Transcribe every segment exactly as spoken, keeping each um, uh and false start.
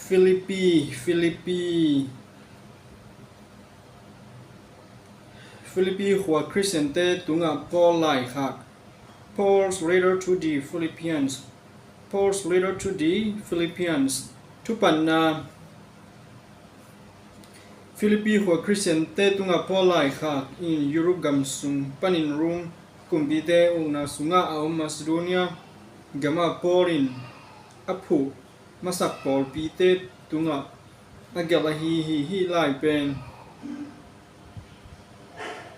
Philippi, Philippi, Philippi khua Khristiante tungah Paul laikhak. Paul's letter to the Philippians. Paul's letter to the Philippians. Thupatna. Philippi khua Khristiante tungah Paul laikhak in Europe gam sung panin Rome kumpite ukna sungah a om Macedonia gamah Paul in a phuh masak pawlpite tungah a gelh ahi hi. Hih lai pen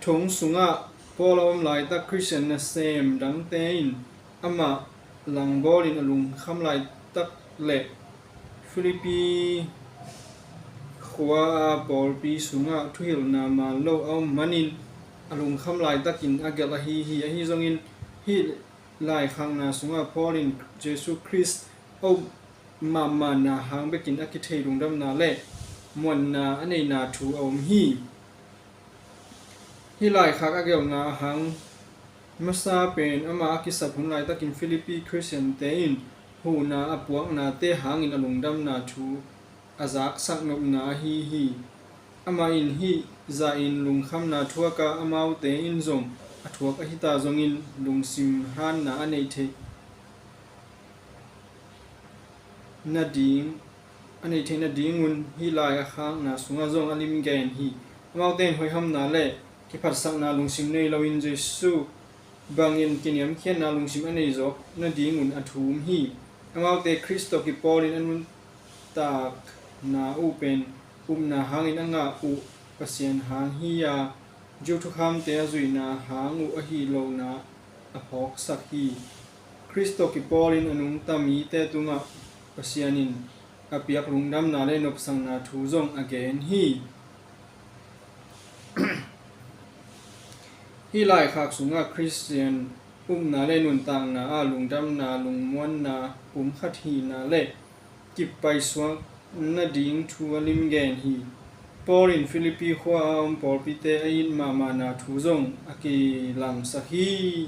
thong sungah Paul a om laitak Khristian nasem dangte in amah langbawlin a lungkham laitak le Philippi khua a pawlpi sungah thuhilhna man lo a om manin a lungkham laitakin a gelh ahi hi. Ahi zongin hih laikhakna sungah Paul in Jesu Khrist a up mahmahna hang bekin a kithei lungdamna le muanna a neihna thu a om hi. Hih laikhak a gelhna a hang masa pen amah a kisap hun laitakin Philippi Khristiante in huhna a puaknate hangin a lungdamna thu a zaksak nopna ahi hi. Amah in hih zahin lungkhamna thuak a, amaute in zong a thuak ahi ta zongin lungsim hanna a neih theih nading, a neih theih nadingun hih lai a khakna sungah zong a limgen hi. Amaute in hoihamna le kiphatsakna lungsim nei loin Jesu bangin kiniamkhiatna lungsim a nei zawk nadingun a thum hi. Amaute Khrist tawh kipawlin a nuntakna uh pen upna hangin a ngah uh Pasian hang hi a, Jew thukhamte a zuihna hang uh ahi lohna a phawksak hi. Khrist tawh kipawlin a nungta mite tungah Pasian in a piak lungdamna le nopsakna thu zong a gen hi. Hih laikhak sungah Khristian upna le nuntakna ah lungdamna, lungmuanna, pumkhat hihna le kippaisuak nading thu a limgen hi. Paul in Philippi khua a om pawlpite a it mahmahna thu zong a kilangsak hi.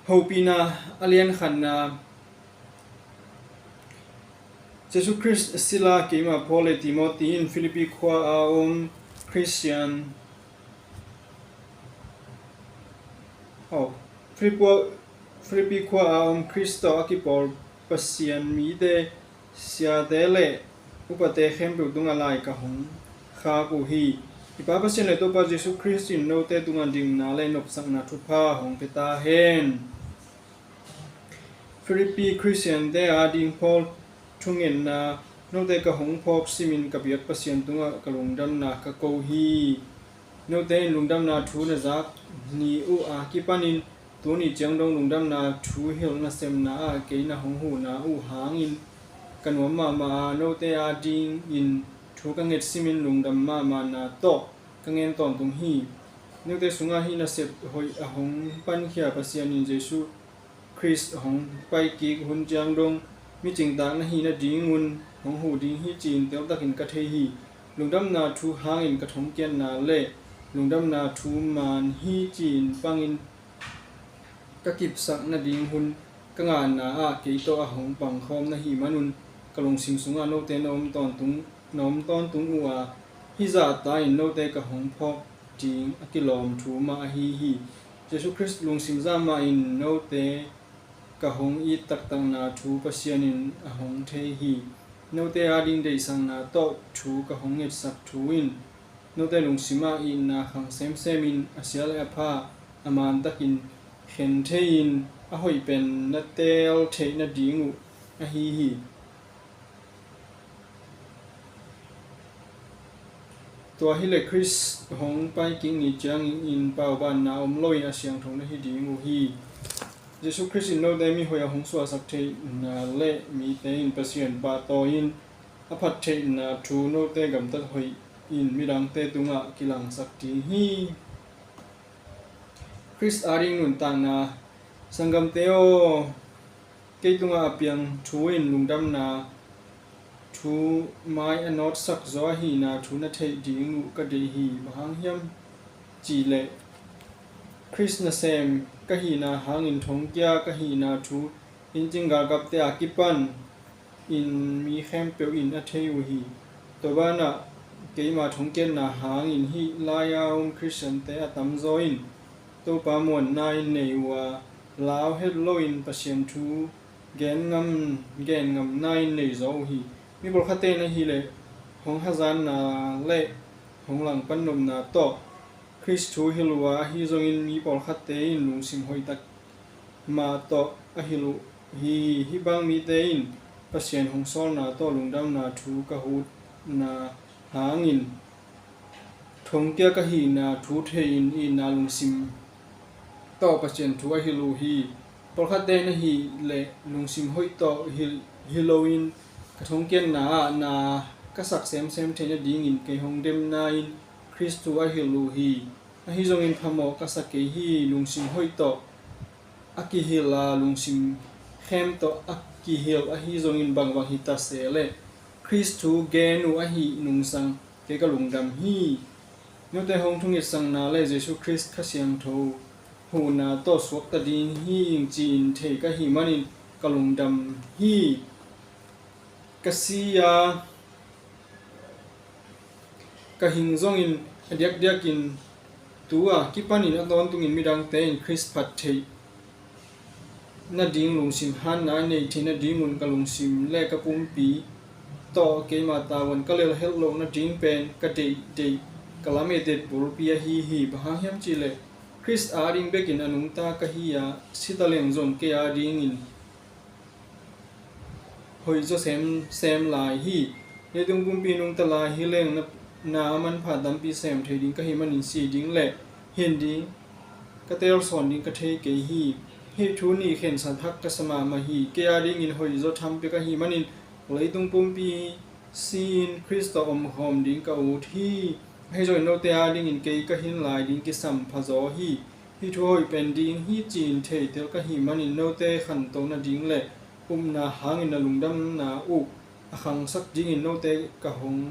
Hopihna a liankhatna. Jesu Khrist sila keimah Paul le Timothy in Philippi khua a om Khristian, oh, Philippi, Philippi khua a om Khrist tawh a kipawl Pasian mite, siate le upate khempeuh tungah lai ka hong khak uh hi. I Pa Pasian le Topa Jesu Khrist in note tungah dikna le nopsakna thupha hong pia ta hen. Philippi Khristiante ading Paul thungetna note ka hong phawk simin ka biak Pasian tungah ka lungdamna ka ko hi. Note in lungdamna thu na zak ni uh a kipanin tuni ciang dong lungdamna thu hilh nasemna ah kei na hong huhna uh hangin ka nuam mahmah a, note adingin thu ka nget simin lungdam mahmahna tawh ka ngen tawntung hi. Note sungah hih nasep hoih a hong pankhia Pasian in Jesu Khrist hong paikik hun ciang dong micingtak na hih nadingun hong huh ding hi ci-in teltakin ka thei hi. Lungdamna thu hangin ka thongkiatna le lungdamna thu man hi ci-in pangin ka kipsak nading hun ka ngahna ah kei tawh a hong pangkhawm na hih manun ka lungsim sungah note na om tawntung, na om tawntung uh a, hih zahta in note ka hong phawk ding a kilawm thu mah ahi hi. Jesu Khrist lungsim zah mahin note ka hong it taktakna thu Pasian in a hong thei hi. Note ading deihsakna tawh thu ka hong ngetsak thu in note lungsimah itna khang semsemin a sia le a pha a mantakin khen thei-in a hoih pen na teel theih nading uh ahi hi. Tua hileh Khrist hong paikik ni ciangin paubanna om loin a siangtho na hi ding uh hi. Jesu Khrist in note mihoih a hong suahsak theihna le mite in Pasian pahtawi-in a phat theihna thu note gamtat hoih in midangte tungah kilangsak ding hi. Khrist ading nuntakna. Sanggamte aw, kei tungah a piang thu in lungdamna thu mai a nawtsak zaw ahihna thu na theih ding uh ka deih hi. Bang hang hiam cihleh Khrist nasem ka hihna hangin thongkia ka hihna thu inncing galkapte a kipan in mi khempeuh in a thei uh hi. Tua banah keima thongkiatna hangin hih lai-a om Khristiante a tamzaw in Topa muanna in nei uh a, lau het loin Pasian thu gen ngam, gen ngamna in nei zaw uh hi. Mi pawlkhatte in ahih leh hong hazatna le hong langpan nopna tawh Khrist thu hilh uh a, ahi zongin mi pawlkhatte in lungsim hoihtak mah tawh a hilh uh hi. Hih bang mite in Pasian hong sawlna tawh lungdamna thu ka hutna hangin thongkiat ka hihna thu thei-in itna lungsim tawh Pasian thu a hilh uh hi. Pawlkhatte in ahih leh lungsim hoih tawh hilh hi loin ka thongkiatna ah na ka sak semsem theih nadingin kei hong demna in Khrist thu a hilh uh hi. Ahi zongin phamawh ka sa kei hi. Lungsim hoih tawh a kihilh a, lungsim khem tawh a kihilh ahi zongin bangbang hi ta se leh Khrist thu gen uh ahih nungsang kei ka lungdam hi. Note hong thungetsakna le Jesu Khrist Kha Siangtho huhna tawh suakta ding hi ing ci-in thei ka hih manin ka lungdam hi. Ka si a, ka hing zongin a diakdiakin tu a kipanin a tawntungin midangte in Khrist phat theih nading lungsim hanna a neih theih nadingun ka lungsim le ka pumpi tawh keima tavuan ka lelhelh loh nading pen ka deihdeih ka lametdet bulpi ahi hi. Bang hang hiam cihleh Khrist ading bekin a nungta ka hi a, si taleng zong kei adingin hoih zaw semsem lai hi. Leitung pumpi nungta lai hi leng na, na manpha tampi sem thei ding ka hih manin si ding le hin ding ka telsawn ding ka thei kei hi. Hih thu nih khensat hak ka sa mahmah hi. Kei adingin hoih zaw thampia ka hih manin leitung pumpi si-in Khrist tawh omkhawm ding ka ut hi. Ahi zongin note adingin kei ka hin lai ding kisam phazaw hi. Hih thu hoih pen ding hi ci-in theitel ka hih manin note khanto nading le upna hangin na lungdamna uh a khangsak dingin note ka hong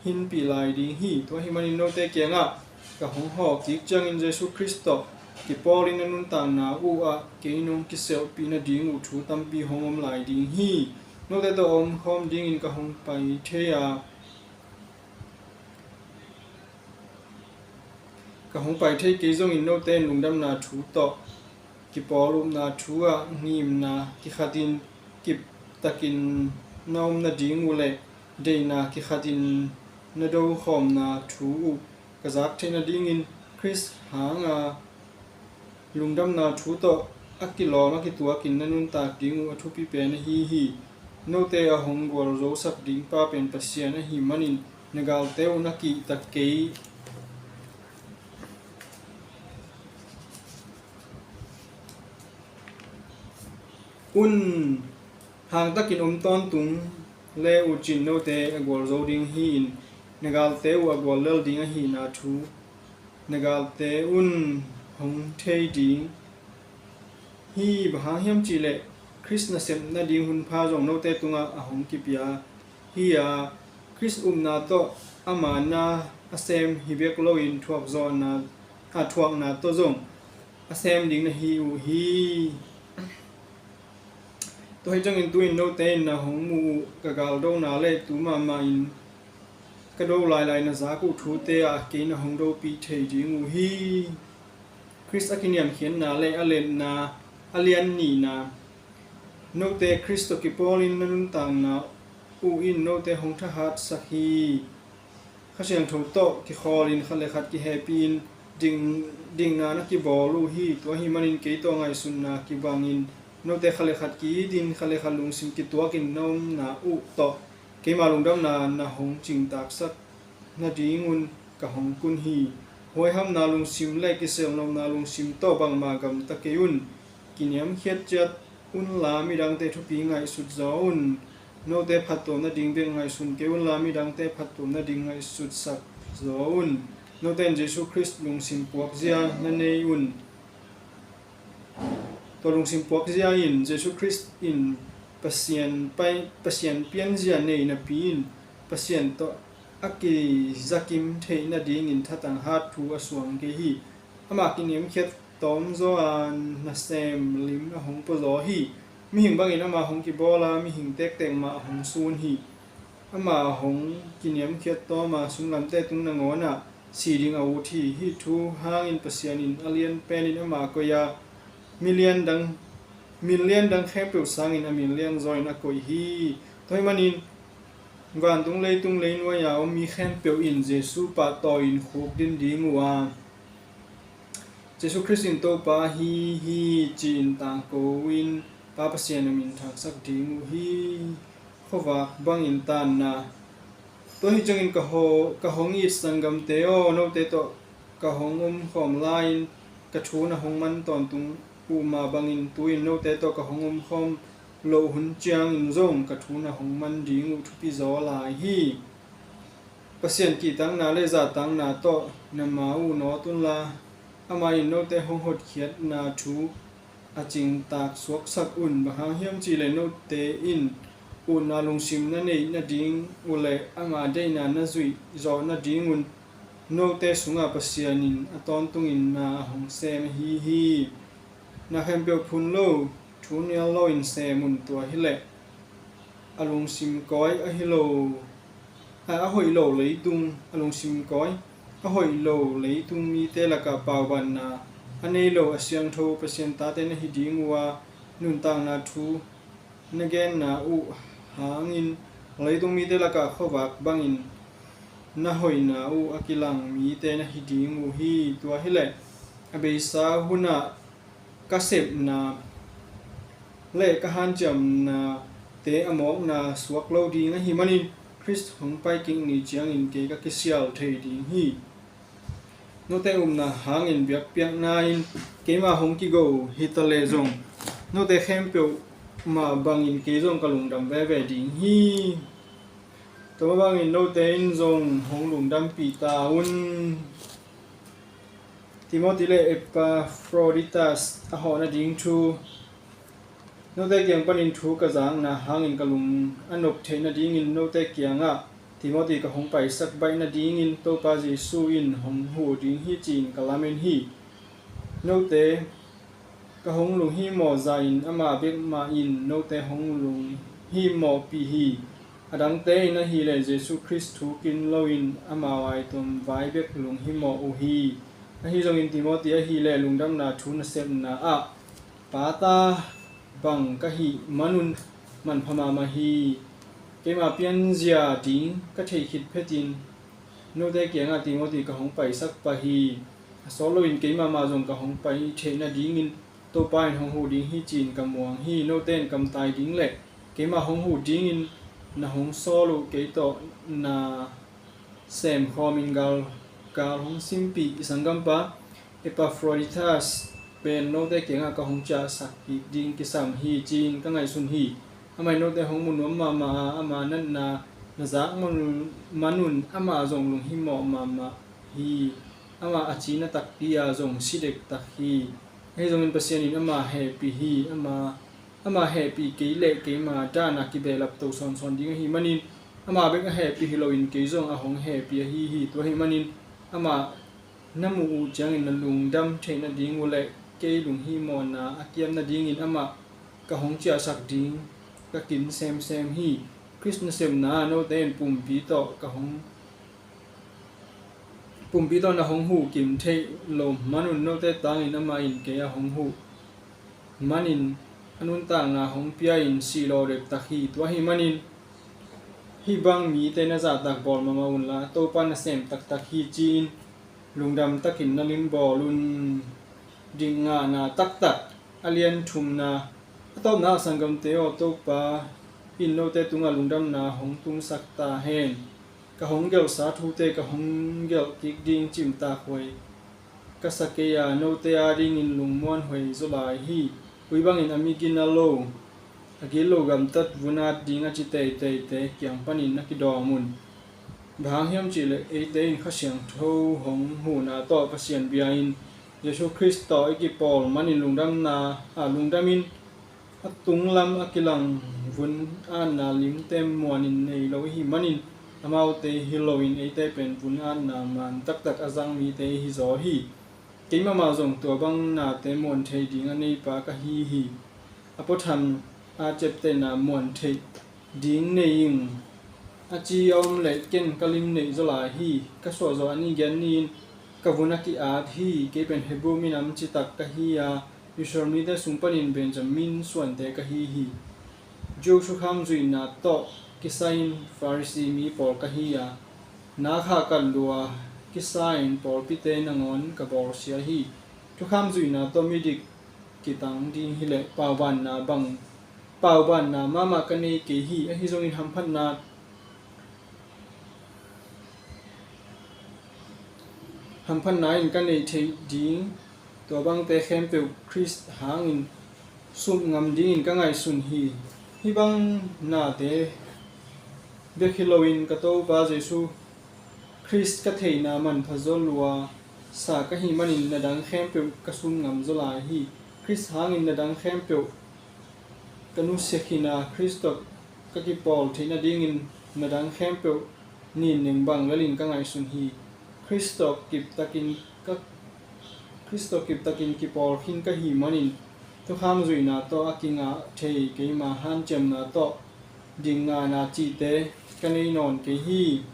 hinpih lai ding hi. Tua ahih manin note kiangah ka hong hawh kik ciangin Jesu Khrist tawh kipawlin na nuntakna uh ah kei nong kiselhpih nading uh thu tampi hong om lai ding hi. Note tawh a omkhawm dingin ka hong pai thei a, ka hong pai thei kei zongin note in lungdamna thu tawh kipawl upna thu ah ngimna kikhatin kiptakin na om nading uh le deihna kikhatin na dokhawmna thu uh ka zak theih nadingin Khrist hanga lungdamna thu tawh a kilawm a kituakin na nuntak ding uh a thupi pen ahi hi. Note a hong gualzosak ding pa pen Pasian ahih manin na galte uh na kihtak kei un. Hangtakin om tawntung le uh cin note a gualzo ding hi-in na galte uh a guallel ding ahihna thu na galte un hong thei ding hi. Bang hang hiam cihleh Khrist nasep nading hunpha zong note tungah a hong kipia hi a, Khrist upna tawh ama na a sem hi bek loin thuakzawhna, a thuakna tawh zong a sem ding na hi uh hi. Tua hi ciangin tu-in note in na hong muh uh ka galdona le tu mahmah in ka do lailai na zak uh thute ah kei na hong dopih thei ding uh hi. Khrist a kiniamkhiatna le a letna a lian nihna. Note Khrist tawh kipawlin na nuntakna uh in note hong thahatsak hi. Kha Siangtho tawh kikhawlin khat le khat kihehpihin ding, dingna na kibawl uh hi. Tua ahih manin kei tawh ngaihsutna kibangin note khat le khat ki-itin khat le khat lungsim kituakin na omna uh tawh keima lungdamna na hong cingtaksak nadingun ka hong kun hi. Huaihamna lungsim le kiselnopna lungsim tawh bangmah gamta kei un. Kiniamkhiat ciat unla midangte thupi ngaihsut zaw un. Note phattuam nading bek ngaihsun kei unla midangte phattuam nading ngaihsutsak zaw un. Note in Jesu Khrist lungsim puakzia na nei un. Tua lungsim puakzia in Jesu Khrist in Pasian pai, Pasian pianzia nei napi in Pasian tawh a kizakim theih nadingin thatang hat thu a suang kei hi. Amah kiniamkhiat tawmzaw a nasem lim a hong puazaw hi. Mihing bangin ama hong kibawl a, mihing tektek mah hong sun hi. Ama hong kiniamkhiat tawm a, sunglamte tung nangawnah si ding a ut hi. Hih thu hangin Pasian in a lian penin ama koih a, milian dang, milian dang khempeuh sangin a min lianzaw in a koih hi. Tua hih manin vantung leitung leinuai a om mi khempeuh in Jesu pahtawi in khukdin ding uh a, Jesu Khrist in Topa ahi hi, ci-in tangko in Pa Pasian a min thangsak ding uh hi. Khuavak bangin tanna. Tua hi ciangin ka ho-, ka hong it sanggamte aw, note tawh ka hong omkhawm lai-in ka thu na hong man tawntung uh mah bangin tu-in note tawh ka hong omkhawm loh hun ciangin zong ka thu na hong man ding uh thupi zaw lai hi. Pasian kihtakna le zahtakna tawh na ma uh nawt unla, amah in note hong hotkhiatna thu a cingtak suaksak un. Bang hang hiam cihleh note in utna lungsim na neih nading uh le ama deihna na zuih zawh nadingun note sungah Pasian in a tawntungin na a hong sem ahi hi. Na khempeuh phun lo, thu nial loin sem un. Tua hileh a lungsim kawi ahi lo, a, a hoih lo leitung, a lungsim kawi, a hoih lo leitung mite lakah paubanna a nei lo a siangtho Pasian tate na hi ding uh a, nuntakna thu na genna uh hangin leitung mite lakah khuavak bangin na hoihna uh a kilang mite na hi ding uh hi. Tua hileh a beisa hunah ka sepna le ka hanciamnate a mawkna suak lo ding ahih manin Khrist hong paikik ni ciangin kei ka kisial thei ding hi. Note upna hangin biakpiakna in keima hong kigo hitaleh zong note khempeuh mah bangin kei zong ka lungdam veve ding hi. Tua mah bangin note in zong hong lungdampih ta un. Timothy le Epaphroditus a hawh nading thu. Note kiang panin thu ka zakna hangin ka lung a nop theih nadingin note kiangah Timothy ka hong paisak baih nadingin Topa Jesu in hong huh ding hi ci-in ka lamen hi. Note ka hong lunghimawh zahin amah bek mah in note hong lunghimawhpih hi. A dangte in ahileh Jesu Khrist thu kin loin amau aitom vai bek lunghimawh uh hi. Ahi zongin Timothy ahileh lungdamna thu nasepna ah pata bang ka hih manun manpha mahmah hi. Keima pianzia ding ka theih khit phetin note kiangah Timothy ka hong paisak pah hi. A sawt loin keimah mah zong ka hong pai theih nadingin Topa in hong huh ding hi ci-in ka muang hi. Note in kamtai ding le keimah hong huh dingin na hong sawl uh kei tawh na semkhawmin gal, gal hong simpih i sanggampa Epaphroditus pen note kiangah ka hong ciahsak kik ding kisam hi ci-in ka ngaihsun hi. Amah in note hong mu nuam mahmah a, ama natna na zak manun, manun amah zong lunghimawh mahmah hi. Amah a cina takpi a zong si dektak hi. Ahi zongin Pasian in amah hehpih hi. Amah, amah hehpih kei leh keima dan a kibehlap to sawnsawn ding ahih manin amah bek a hehpih hi loin kei zong a hong hehpih ahi hi. Tua ahih manin amah na muh uh ciangin na lungdam theih nading uh le kei lunghimawhna a kiam nadingin amah ka hong ciahsak ding ka kin semsem hi. Khrist nasepna ah note in pumpi tawh ka hong, pumpi tawh na hong huh kim theih loh manun note tangin amah in kei a hong huh manin a nuntakna hong pia-in sihlawh dektak hi. Tua ahih manin hih bang mite na zahtak bawl mahmah unla Topa nasem taktak hi ci-in lungdam takin na lim bawl un. Dikngahna taktak a lian thumna. A tawpna ah sanggamte aw, Topa in note tungah lungdamna hong tungsak ta hen. Ka hong gelhsa thute ka hong gelh kik ding cimtak huai ka sa kei a, note adingin lungmuanhuai zaw lai hi. Ui bangin a mi gina lo, a gilo gamtat vun at ding a ci teiteite kiang panin na kidawm un. Bang hang hiam cihleh eite in Kha Siangtho hong huhna tawh Pasian bia in Jesu Khrist tawh i kipawl manin lungdamna, a, lungdamin a tunglam a kilang vun atna limte muanin nei lo ihih manin amaute hi loin eite pen vun atna man taktak a zang mite ihi zaw hi. Keimah mah zong tua bang nate muan thei ding a neipa ka hi hi. A puatham a ciaptehna muan theih ding nei ing. A ci a om leh ken ka lim neih zaw lai hi. Ka suah zawh a ni giat ni-in ka vun a ki-at hi. Kei pen Hebru minam citak ka hi a, Israel mite sung panin Benjamin suante ka hi hi. Jew thukham zuihna tawh kisai-in Pharisee mi pawl ka hi a, na khahkat lua kisa-in pawlpite nangawn ka bawlsia hi. Thukham zuihna tawh midik kitang ding hileh paubanna bang, paubanna mahmah ka nei kei hi. Ahi zongin hamphatna, hamphatna in ka neih theih ding tua bangte khempeuh Khrist hangin sup ngam dingin ka ngaihsun hi. Hih bang nate bek hi loin ka Topa Jesu Khrist ka theihna manpha zaw lua sa ka hih manin na dang khempeuh ka sup ngam zaw lai hi. Khrist hangin na dang khempeuh ka nusia khin a, Khrist tawh ka kipawl theih nadingin na dang khempeuh nin neng bang lelin ka ngaihsun hi. Khrist tawh kiptakin ka, Khrist tawh kiptakin kipawl khin ka hih manin thukham zuihna tawh a kingah thei keima hanciamna tawh ding ngahna cihte ka nei nawn kei hi.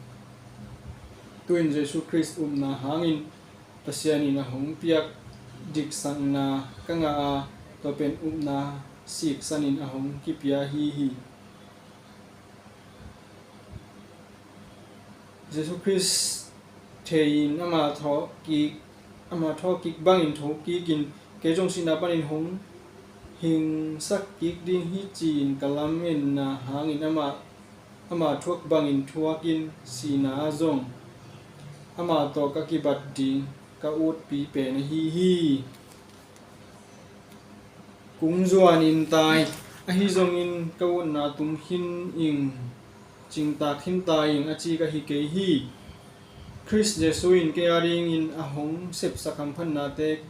Tu-in Jesu Khrist upna hangin Pasian in a hong piak diksakna ka ngah a, tua pen upna siksanin a hong kipia ahi hi. Jesu Khrist thei-in ama thawhkik, ama thawhkik bangin thokikin kei zong sihna panin hong hingsak kik ding hi ci-in ka lametna hangin ama, ama thuak bangin thuakin sihna ah zong ama tawh ka kibat ding ka utpi pen ahi hi. Kung zuanin tai, ahi zongin ka utna tum khin ing, cingtak khin tai ing a ci ka hi kei hi. Khrist Jesu in kei a dingin a hong sepsak hamphatnate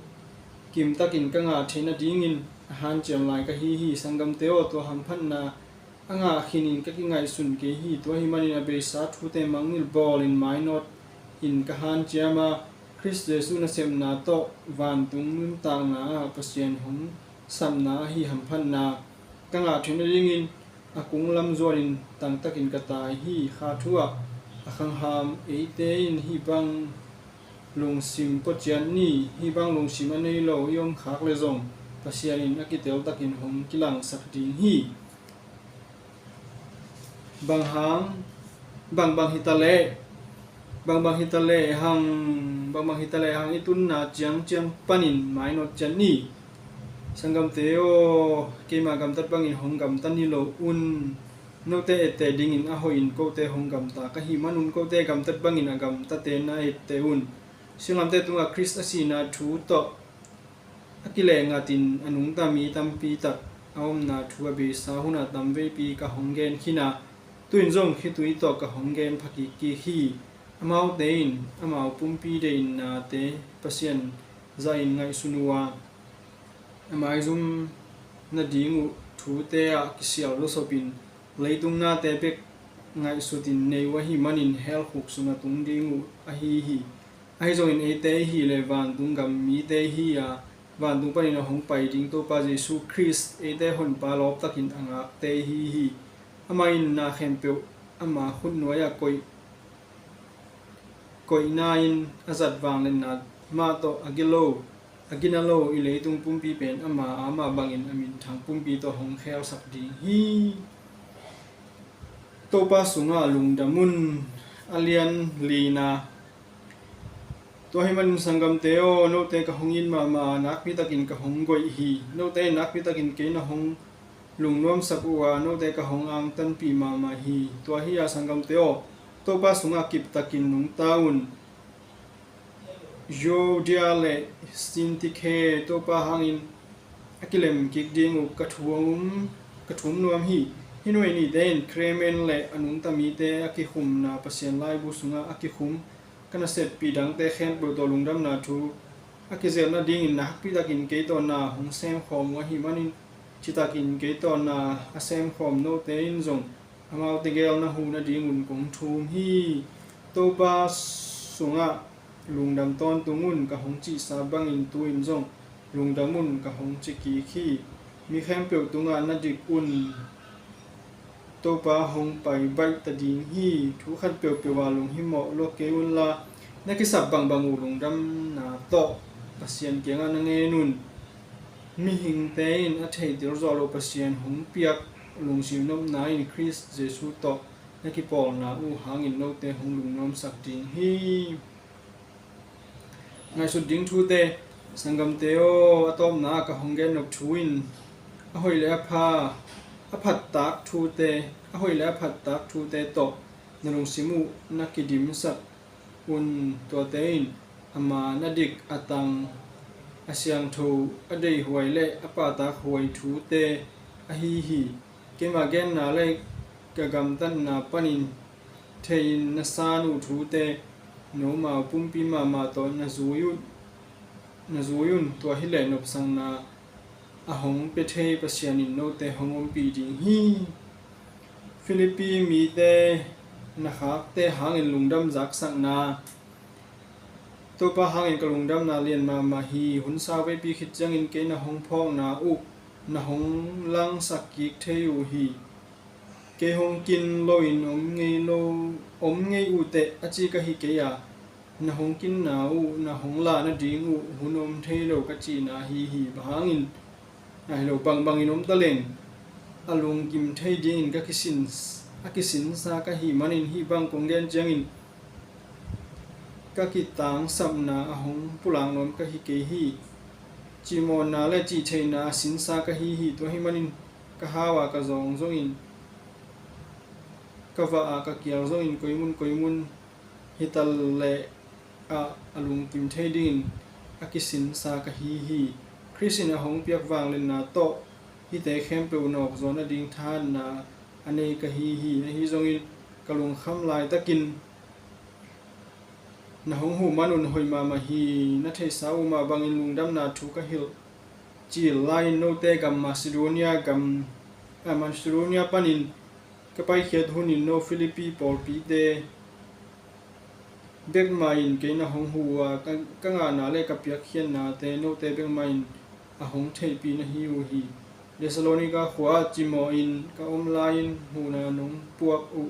kimtakin ka ngah theih nadingin a hanciam lai ka hi hi. Sanggamte aw, tua hamphatna a ngah khinin ka kingaihsun kei hi. Tua ahih manin a beisa thute mangngilh bawlin mainawt in ka hanciam a, Khrist Jesu nasepna tawh vantung nuntakna ah Pasian hong sapna ahi hamphatna ka ngah theih nadingin a kung lam zuanin tangtakin ka tai hi. Kha thu ah a khangham eite in hih bang lungsim pua ciat ni, hih bang lungsim a nei lo i om khak leh zong Pasian in a kiteltakin hong kilangsak ding hi. Bang hang, bang bang hi ta leh, bang bang hi ta leh hang, bang bang hi ta leh hang i tunna ciangciang panin mainawt ciat ni. Sanggamte aw, keima gamtat bangin hong gamta ni lo un. Note etteh dingin a hoihin kote hong gamta ka hih manun kote gamtat bangin a gamtate na etteh un. Singlamteh tungah Khrist a sihna thu tawh a kileh ngatin a nungta mi tampi tak a omna thu a beisa hunah tamveipi ka hong gen khin a, tu-in zong khitui tawh ka hong gen pha kikkik hi. Amaute in amau pumpi deihnate Pasian zahin ngaihsun uh a, a maizum nading uh thute ah kisial lusopin leitung nate bek ngaihsutin nei uh ahih manin hell khuk sungah tung ding uh ahi hi. Ahi zongin eite i hih leh vantung gam mite i hi a, vantung panin a hong pai ding Topa Jesu Khrist eite Honpa lawptakin a ngakte i hi hi. Amah in na khempeuh ama khutnuai-ah koih, koihna in a zat vangliatna mah tawh a gilo, a gina lo i leitung pumpi pen ama, amah bangin a minthang pumpi tawh hong khelsak ding hi. Topa sungah lungdam un. A lian lina. Tua ahih manin sanggamte aw, note ka hong it mahmah a, nakpitakin ka hong goih hi. Note in nakpitakin kei na hong lungnuamsak uh a, note ka hong angtanpih mahmah hi. Tua hi a sanggamte aw, Topa sungah kiptakin nungta un. Euodia le Sintikhe Topa hangin a kilem kik ding uh ka thum, ka thum nuam hi. Hih nuai nihte in Kremen le a nungta mite a kikhumna Pasian laibu sungah a kikhum ka naseppih dangte khempeuh tawh lungdamna thu a kizelh nadingin nakpitakin kei tawh na hong semkhawm uh ahih manin, citakin kei tawh na a semkhawm note in zong amaute gel na huh nadingun kong thum hi. Topa sungah lungdam tawntung un, ka hong cihsa bangin tu-in zong lungdam un, ka hong ci kik hi. mi khempeuh tungah na dik un. Topa hong pai baih ta ding hi. Thu khat peuhpeuh ah lunghimawh lua kei unla, na kisap bangbang uh lungdamna tawh Pasian kiangah na ngen un. Mihingte in a theitel zawh loh Pasian hong piak lungsim nopna in Khrist Jesuh tawh na kipawlna uh hangin note hong lungnuamsak ding hi. Ngaihsut ding thute. Sanggamte aw, a tawpna ah ka hong gennop thu in a hoih le a pha, a phattak thute, a hoih le a phattak thute tawh na lungsim uh na kidimsak un. Tuate in ama na dik, a tang, a siangtho, a deihhuai le a pahtak huai thute ahi hi. Keima genna le ka gamtatna panin thei-in na san uh thute, nomau pumpi mahmah tawh na zui un, na zui un. Tua hileh nopsakna a hong pia thei Pasian in note hong ompih ding hi. Filipi mite na khakte hangin lungdam zaksakna. Topa hangin ka lungdamna lian mahmah hi. Hun sau veipi khit ciangin kei na hong phawkna uh na hong langsak kik thei uh hi. Kei hong kin loin om ngei lo, om ngei uh teh a ci ka hi kei a, na hong kinna uh, na hong lah nading uh hun om thei lo ka cihna ahi hi. Bang hangin ahi lo, bangbangin om ta leng a lungkim thei dingin ka kisin, a kisinsa ka hih manin hih bang kong gen ciangin ka kitangsapna a hong pulak nuam ka hi kei hi. Cimawhna le cihtheihna a sinsa ka hi hi. Tua hih manin ka hau a ka zawng zongin, ka vah a ka kial zongin, koimun koimun hitaleh ah a lungkim thei dingin a kisinsa ka hi hi. Khrist in a hong piak vangliatna tawh hihte khempeuh nawk zawh nading thahatna a nei ka hi hi. Ahi zongin ka lungkham laitakin na hong huh man un hoih mahmah hi. Na theihsa uh mah bangin lungdamna thu ka hilh cil lai-in note gam Macedonia gam, a, Macedonia panin ka paikhiat hunin no Filipi pawlpite bek mah in kei na hong huh uh a, ka, ka ngahna le ka piakkhiatnate note bek mah in a hong theihpih na hi uh hi. Thessalonika khua-ah cimawhin ka om lai-in huhna nong puak uh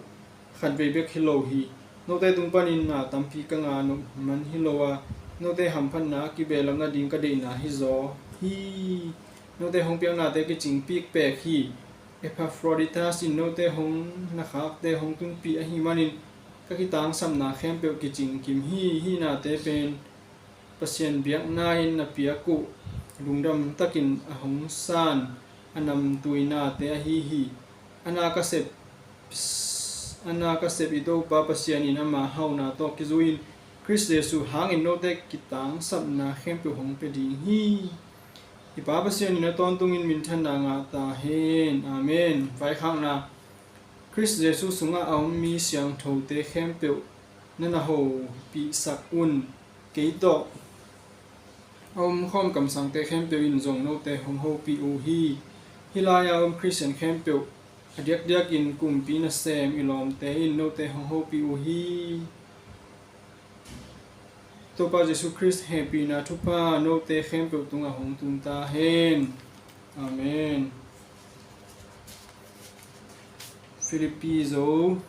khatvei bek hi lo hi. Note tung panin na tampi ka ngah nop man hi lo a, note hamphatna a kibehlap nading ka deihna hizaw hi. Note hong piaknate kicing pikpek hi. Epaphroditas in note hong na khakte hong tunpih ahih manin ka kitangsapna khempeuh kicing kim hi. Hih nate pen Pasian biakna-in na piak uh, lungdam takin a hong san a namtui nate ahi hi. A na ka sep, a na ka sep i Topa Pasian in ama hauhna tawh kizui-in Khrist Jesuh hangin note kitangsapna khempeuh hong pia ding hi. I Pa Pasian in a tawntungin minthanna ngah ta hen. Amen. Vaikhakna. Khrist Jesuh sungah a om mi siangthote khempeuh na na hopihsak un. Kei tawh a omkhawm kamsangte khempeuh in zong note hong hopih uh hi. Hih lai-a om Khristian khempeuh, a diakdiakin kumpi nasem i lawmte in note hong hopih uh hi. Topa Jesuh Khrist hehpihna thupha note khempeuh tungah hong tung ta hen. Amen. Filipi Zo